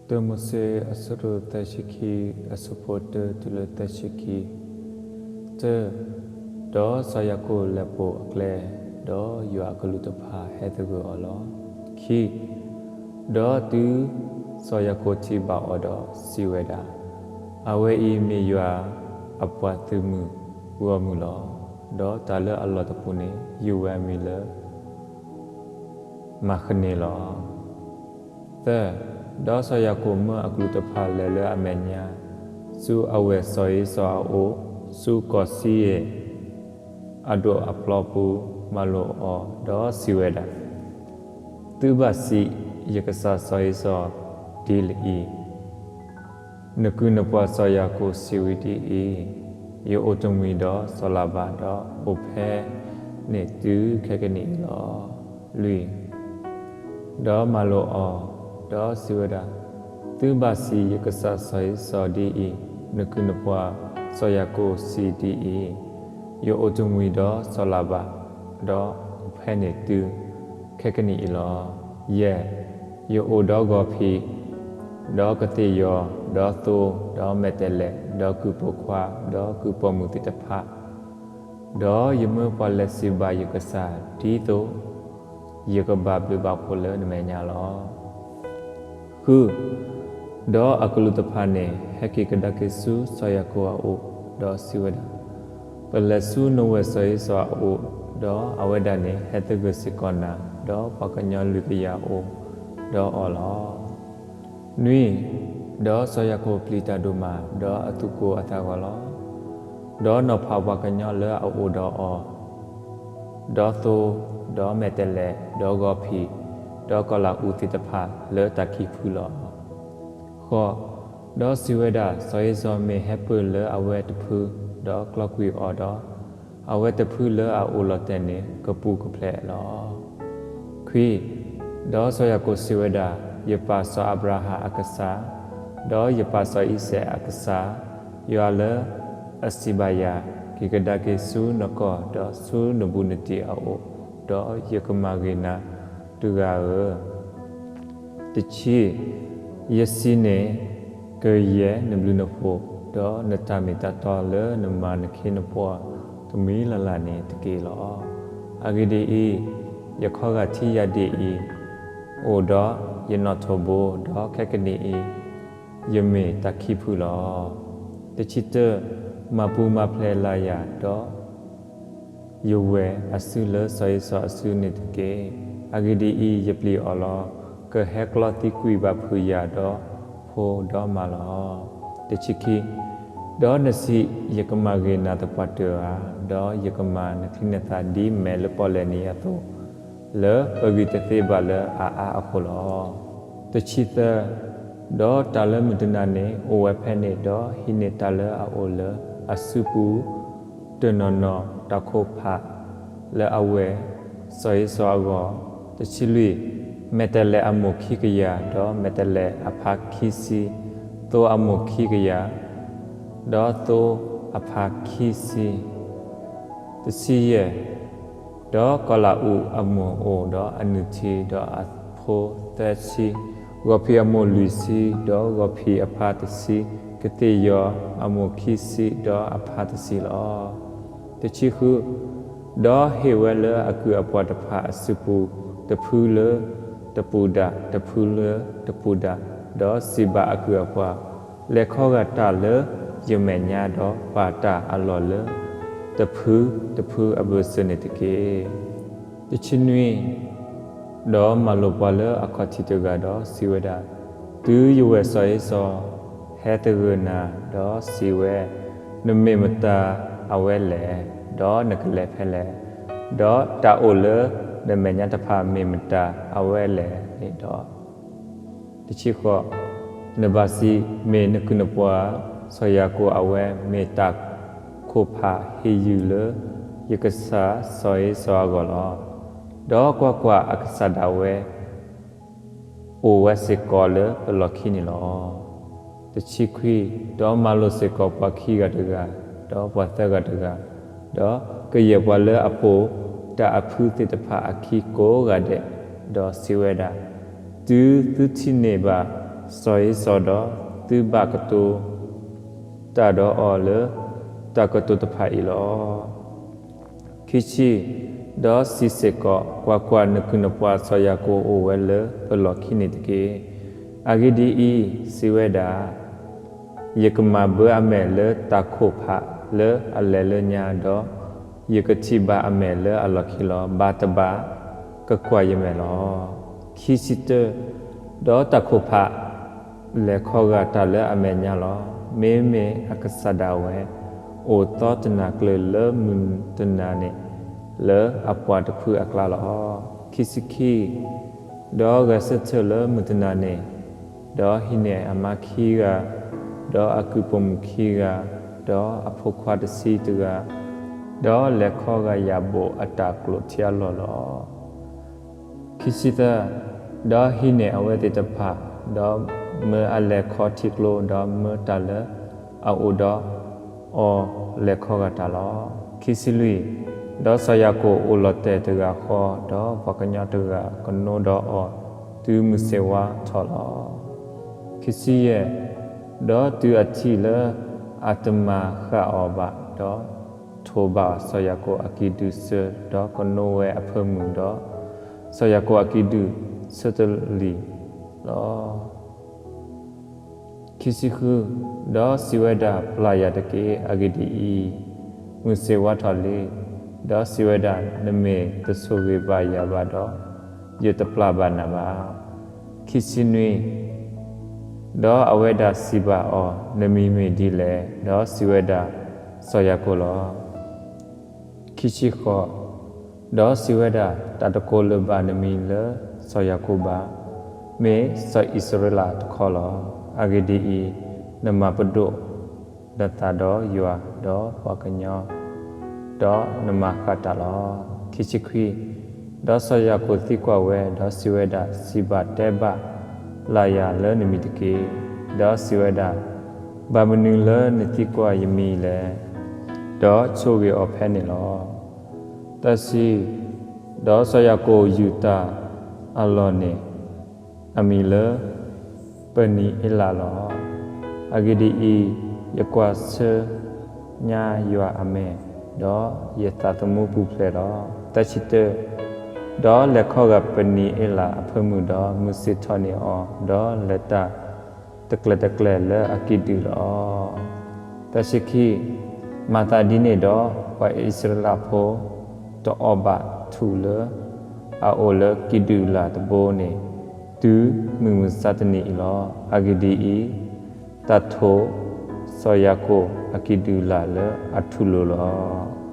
တၢမိၤၡ့ အဆၢဒိၣ်သၢဆံခံ, အဆၢဖိတၢတုၤလၢသၢဆံခံ. တၢ, ဒီးစီၤယၤကိာ်လဲၤပိာ်အကျဲ, ဒီးယွၤအကလူးတဖၣ်ဟဲသဂၢၢ်အီၤလီၤ. ခံ, ဒီးတုၤစီၤယၤကိာ်ထံၣ်ဘၣ်အီၤဒီးစံးဝဲဒၣ်, အဝဲအံၤမ့ၢ်ယွၤအပှၤသုးမုၢ်ဂီၢ်မုၢ်လီၤ. ဒီးတၢ်လၢအလီၢ်တပူၤန့ၣ် ယုၢ်ဝဲအမံၤလၢ မၤဃန့ၤလီၤ. သၢ, ဒီးစီၤယၤကိာ်မၢအကလူးတဖၣ်လဲၤလၢအမဲာ်ညါ, ဆူအဝဲၢ်စီၤဧ့စီအအိၣ်, ဆူကီၢ်စံယ့ၣ်အဒိၣ်အပျီပူၤ, မၤလိာ်အီၤဒီးစံးဝဲဒၣ်, သုဘၣ်စံးယကစၢ်စီၤဧ့စီဒ်လဲၣ်အံၤ, နကုၢ်နပှၤစီၤယၤကိာ်စံးဝဲဒ်အံၤ, ယအိၣ်တမှံၤဒီးစီၤလၤဘၣ်, ဒီးအိၣ်ဖဲန့ၣ်တုၤခဲကနံၣ်အံၤလီၤ. လွံၢ်, ဒီးမၤလိာ်အီၤ, ဒီးစံးဝဲဒၣ်, သုဘၣ်စံးယကစၢ်စီၤဧ့စီဒ်အံၤ, နကုၢ်နပှၤစီၤယၤကိာ်စံးဒ်အံၤ, ယအိၣ်တမှံၤဒီးစီၤလၤဘၣ်, ဒီးအိၣ်ဖဲန့ၣ်တုၤခဲကနံၣ်အံၤလီၤ. ယဲၢ်, ယအိၣ်ဒီးဂီၤဖံး, ဒီးကသ့ၣ်ယီၤ, ဒီးသိ, ဒီးမဲာ်တဲးလဲး, ဒီးကုၢ်ပိာ်ခွါ, ဒီးကုၢ်ပိာ်မုၣ်သ့ၣ်တဖၣ်, ဒီးယမၢပှၤလဲၤစံးဘၣ်ယကစၢ်, ဒ်သိးယကဘၣ်ဘျုးဘၣ်ဖှိၣ်လၢနမဲာ်ညါလီၤ. ဃု, ဒီးအကလူးတဖၣ်န့ၣ် ဟဲက့ၤကဒါက့ၤဆူစီၤယၤကိာ်အအိၣ်, ဒီးစံးဝဲဒၣ်, ပလဲၤဆူနဝဲၢ်စီၤဧ့စီအအိၣ်, ဒီးအဝဲဒၣ်န့ၣ်ဟဲသဂၢၢ်စ့ၢ်ကီးနၤ, ဒီးပှၤကညီလွံၢ်ကယၤအိၣ်ဒီးအီၤလီၤ. နွံ, ဒီးစီၤယၤကိာ်ပျံၤတၢ်ဒိၣ်မး, ဒီးအသူၣ်ကိၢ်အသးဂီၤလီၤ. ဒီးနီၤဖးပှၤကညီလၢအအိၣ်ဒီးအီၤ, ဒီးသိ, ဒီးမဲာ်တဲးလဲး, ဒီးဂီၤဖံး, ဒီးကီၤလၤအူးသ့ၣ်တဖၣ်လၢတၢ်ခံဖုလီၤ. ဃိး, ဒီးစံးဝဲဒၣ်, စီၤဧ့စီမ့ၢ်ဟဲပၢၢ်လၢအဝဲတဖု, ဒီးကျီကွံာ်အီၤဒီး, အဝဲတဖုလၢအအိၣ်လီၤတဲာ်န့ၣ် ကပူၤကဖျဲးလီၤ. ခွံ, ဒီးစီၤယၤကိာ်စံးဝဲဒၣ်, ယပၢ်စီၤအၤဘြၤဟၣ်အကစၢ်, ဒီးယပၢ်စီၤအံၤစဲးအကစၢ်, ယွၤလၢအစံးဘၣ်ယၤ, က့ၤကဒါက့ၤဆူနကီၢ်, ဒီးဆူနဘူးနတံၢ်အအိၣ်, ဒီးယကမၤဂ့ၤနၤတဂၤဧၢ. တဆံ, ယစံးန့ၣ် ကယဲၢ်နဘျုးနဖှိၣ်, ဒီးနတၢ်မ့ၢ်တၢ်တီလၢနမၤနခ့နပှၤတမံၤလၢ်လၢ်န့ၣ်တက့ၢ်လီၤ. အဂ့ၢ်ဒ်အံၤ, ယခီဂာ်ထံယၤဒ်အံၤ, အိၣ်ဒီးယနီၣ်ထိးဘိ, ဒီးခဲကနံၣ်အံၤ, ယမ့ၢ်တၢ်ခံဖုလီၤ. တဆံတၢ, မၤပူၤမၤဖျဲးလၢ်ယၤ, ဒီး ယဝဲၢ်အစုလၢစီၤဧ့စီအစုန့ၣ်တက့ၢ်. အဂ့ၢ်ဒ်အံၤ, ယပျံၤအီၤလီၤ. ကဟဲကျီသံကွံာ်ဘၣ်ဖုးယၤဒီးဖိဒီးမါလီၤ. တဆံခံ, ဒီးနစံး, ယကမၤဂ့ၤနၤသပှၢ်တၢၢ်ဧါ, ဒီးယကမၤနချံနသၣ်ဒ်မဲးလၢပီၣ်လဲၣ်နံၤအသိး, လၢပဂံၢ်တသ့ဘၣ်လၢအအါအဃိလီၤ. တဆံသၢ, ဒီးတၢ်လၢမုၢ်တနၤန့ၣ်အိၣ်ဝဲဖဲန့ၣ်, ဒီးဟံးန့ၢ်တၢ်လၢအအိၣ်လၢအစုပူၤ တနီၤနီၤတၢ်ခိၣ်ဖးလၢအဝဲၢ်စီၤဧ့စီအဂီၢ်, တဆံလွံၢ်, မဲာ်တဲးလဲးအမိၢ်ခံကယၤ, ဒီးမဲာ်တဲးလဲးအဖါခံဆံ, သိအမိၢ်ခံကယၤ, ဒီးသိအဖါခံဆံ, တဆံယဲၢ်, ဒီးကီၤလၤအူးအမိၢ်အိၣ်ဒီးအနုၢ်ထံ, ဒီးအဖိသၢဆံ, ဂီၤဖံးအမိၢ်လွံၢ်ဆံ, ဒီးဂီၤဖံးအဖါတဆံ, ကသ့ၣ်ယီၤအမိၢ်ခံဆံ, ဒီးအဖါတဆံလီၤ. တဆံဃု, ဒီးဟ့ၣ်ဝဲလၢအကုၢ်အပှၤတဖၣ်အစုပူၤ, တဖုလၢတပူၤဒၣ်, တဖုလၢတပူၤဒၣ်, ဒီးစံးဘၣ်အကုၢ်အပှၤ, လဲၤခီဂာ်တၢ်လၢယမဲာ်ညါ, ဒီးပာ်တၢ်အလီၢ်လၢတဖုတဖုအဘၢၣ်စၢၤန့ၣ်တက့ၢ်. တဆံနွံ, ဒီးမၤလိာ်ပှၤလၢအခီၣ်ထံးတဂၤ, ဒီးစံးဝဲဒၣ်, တုၤယဝဲၢ်စီၤဧ့စီဟဲသဂၢၢ်နၤ, ဒီးစံးဝဲ, နမ့ၢ်မတၤအဝဲလဲၣ်, ဒီးနကလဲၤဖဲလဲၣ်, ဒီးတၢ်အိၣ်လၢနမဲာ်ညါတဖၣ်မ့ၢ်မတၤအဝဲလဲၣ်န့ၣ်ဒီး တဆံဃိး, နဘၣ်စံး, မ့ၢ်နကုၢ်နပှၤစီၤယၤကိာ်အဝဲၢ်, မ့ၢ်တၢ်ခိၣ်ဖးဟ့ၣ်ယုၢ်လၢယကစၢ်စီၤဧ့စီအဂီၢ်လီၤ. ဒီးကွၢ်ကွၢ်, အကစၢ်ဒၣ်ဝဲအိၣ်ဝဲစ့ၢ်ကီးလၢပလီၢ်ခံန့ၣ်လီၤ. တဆံခွံ, ဒီးမၤလိာ်စ့ၢ်ကီးပှၤခံဂၤတဂၤ, ဒီးပှၤသၢဂၤတဂၤ, ဒီးကယဲၢ်ပှၤလၢအပိာ်တၢ်အဖုသ့ၣ်တဖၣ်အခံကိးဂၤဒဲး, ဒီးစံးဝဲဒၣ်, တုၤသုထံၣ်န့ၢ်ဘၣ် စီၤဧ့စီဒီးသုဘၣ်ကတိၤတၢ်ဒီးအီၤလၢတၢ်ကတိၤတဖၣ်အံၤလီၤ. ခံဆံ, ဒီးစံးစ့ၢ်ကီး, ကွၢ်ကွၢ်, နကုၢ်နပှၤစီၤယၤကိာ်အိၣ်ဝဲလၢပလီၢ်ခံန့ၣ်တက့ၢ်. အဂ့ၢ်ဒ်အံၤ, စံးဝဲဒၣ်, ယကမၤဘၢအမဲာ်လၢတၢ်ခိၣ်ဖးလၢအလဲၤလၢညါ, ဒီးယကထံၣ်ဘၣ်အမဲာ်လၢအလီၢ်ခံလီၤ. ဘၣ်တဘၣ်ကကွၢ်ယမဲာ်လီၤ. ခံဆံတၢ, ဒီးတၢ်ခိၣ်ဖး လဲၤခီဂာ်တၢ်လၢအမဲာ်ညါလီၤ. မ့မ့ၢ်အကစၢ်ဒၣ်ဝဲ အိၣ်သီတနၤကျၢၤလၢမုၢ်တနၤန့ၣ် လၢအပှၤတဖုအကျါလီၤ. ခံဆံခံ, ဒီးဂဲၤဆၢထၢၣ်လၢမုၢ်တနၤန့ၣ်, ဒီးဟံးန့ၢ်အမါခံဂၤ, ဒီးအကုၢ်ပိာ်မုၣ်ခံဂၤ, ဒီးအဖိခွါတဆံတဂၤ, ဒီးလဲၤခီဂာ်ယၤဘိးအတၢ်ကျိာ်ထံအလီၢ်လီၤ. ခံဆံသၢ, ဒီးဟံးန့ၢ်အဝဲသ့ၣ်တဖၣ်, ဒီးမၢအလဲၤခီထံကျိ, ဒီးမၢတၢ်လၢအအိၣ်ဒီးအီၤလဲၤခီဂာ်တၢ်လီၤ. ခံဆံလွံၢ်, ဒီးစီၤယၤကိာ်အိၣ်လီၤတဲာ်တဂၤဃီ, ဒီးပှၤကညီတဂၤကနိဒီးအီၤ တုၤမုၢ်ဆ့ၣ်ဝါထီၣ်လီၤ. ခံဆံယဲၢ်, ဒီးတုၤအထံၣ်လၢအတမၤဃၣ်အီၤဘၣ်, ဒီးထိးဘၣ်စီၤယၤကိာ်အကံၣ်ဒုၣ်စၢၤ, ဒီးကနိဝဲအဖၢမုၢ်, ဒီးစီၤယၤကိာ်အကံၣ်ဒုၣ်ဆၢတလံာ်လီၤ. ခံဆံဃု, ဒီးစံးဝဲဒၣ်, ပျၢ်ယၤတက့ၢ်. အဂ့ၢ်ဒ်အံၤ, မုၢ်ဆ့ၣ်ဝါထီၣ်လံ. ဒီးစံးဝဲဒၣ်, နမ့ၢ်တဆိၣ်ဂ့ၤဘၣ်ယၤဘၣ်ဒီး, ယတပျၢ်ဘၣ်နၤဘၣ်. ခံဆံနွံ, ဒီးအဝဲဒၣ်စံးဘၣ်အီၤ, နမံၤမ့ၢ်ဒ်လဲၣ်. ဒီးစံးဝဲဒၣ်, စီၤယၤကိာ်လီၤ. ခံဆံဃိး, ဒီးစံးဝဲဒၣ်, တၢ်တကိးလၢၤဘၣ်နမံၤလၢစီၤယၤကိာ်ဘၣ်, မ့ၢ်စီၤအံၣ်စရ့လးတခီလီၤ. အဂ့ၢ်ဒ်အံၤ, နမၤပဒိၣ်နသးဒီးယွၤဒီးပှၤကညီ, ဒီးနမၤဃၣ်တၢ်လီၤ. ခံဆံခွံ, ဒီးစီၤယၤကိာ်သံကွၢ်ဝဲ, ဒီးစံးဝဲဒၣ်, စံးဘၣ်တဲဘၣ်လၢ်ယၤလၢနမံၤတက့ၢ်. ဒီးစံးဝဲဒၣ်, ဘၣ်မနုၤလၢနသံကွၢ်ယမံၤလဲၣ်. ဒီးဆိၣ်ဂ့ၤအီၤဖဲန့ၣ်လီၤ. သၢဆံ, ဒီးစီၤယၤကိာ်ယုၢ်တၢ်အလီၢ်န့ၣ် အမံၤလၢ ပနံၤအ့လးလီၤ. အဂ့ၢ်ဒ်အံၤ, ယကွၢ်ဆၢညါယွၤအမဲာ်, ဒီးယသးသမူပူၤဖျဲးလီၤ. သၢဆံတၢ, ဒီးလဲၤခီဂာ်ပနံၤအ့လးအဖၢမုၢ်, ဒီးမုၢ်ဆ့ၣ်ထီၣ်န့ၢ်အီၤ, ဒီးလဲၤတၢ်တကျဲၤတကျဲၤလၢအကံၣ်ဒုၣ်လီၤ. သၢဆံခံ, မၤသးဒ်န့ၣ်ဒီး ပှၤအံၣ်စရ့လးဖိ တအီၣ်ဘၣ်ထူၣ်လၢအအိၣ်လၢကံၣ်ဒုၣ်လၢ်တဘိန့ၣ် တုၤမုၢ်မဆါတနံၤအံၤလီၤ. အဂ့ၢ်ဒ်အံၤ, တၢ်ထိးစီၤယၤကိာ်အကံၣ်ဒုၣ်လၢ်လၢအထူၣ်လိၤလီၤ.